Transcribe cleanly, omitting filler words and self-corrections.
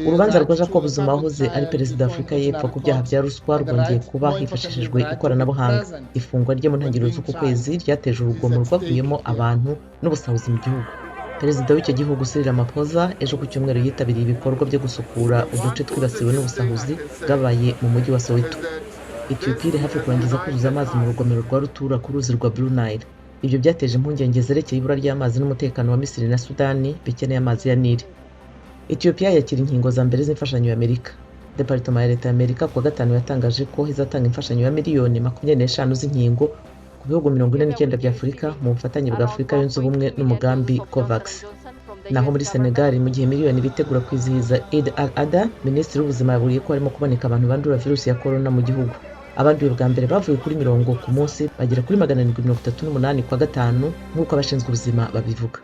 Urubanza rwa Jacob Zuma wahoze ari Perezida wa Afurika y'Epfo ku byaha bya ruswa rwongeye kuba hifashishijwe ikoranabuhanga. Ifungwa rye mu ntangiriro z'uku kwezi ryateje urugomo rwaguyemo abantu n'ubusahuzi mu gihugu. Perezida w'icyo gihugu, Cyril Ramaphosa, ejo ku cyumweru yitabiriye ibikorwa byo gusukura uduce twibasiwe n'ubusahuzi bwabaye mu mujyi wa Soweto. Ethiopia iri hafi kurangiza kuzuza amazi mu rugomero rwa rutura ku ruzi rwa Blue Nile. Ibyo byateje impungenge zerekeye ibura ry'amazi n'umutekano wa Misiri na Sudani bikeneye amazi ya Nili. Ethiopia yakira inkingo za mbere z'imfashanyo ya Amerika. Departoma ya Leta ya Amerika kuwa gatanu yatangaje ko izatanga imfashanyo ya miliyoni 25 z'inkingo ku bihugu 49 bya Afurika mu bufatanye bwa Afurika Yunze Ubumwe n'umugambi COVAX. Naho muri Senegal, mu gihe miliyoni bitegura kwizihiza Eid al-Adha, Minisitiri w'Ubuzima yaburiye ko harimo kuboneka abantu bandura virusi ya corona mu gihugu. Abanduye bwa mbere bavuye kuri 20 ku munsi bagera kuri 738 kuwa gatanu, nk'uko abashinzwe ubuzima babivuga.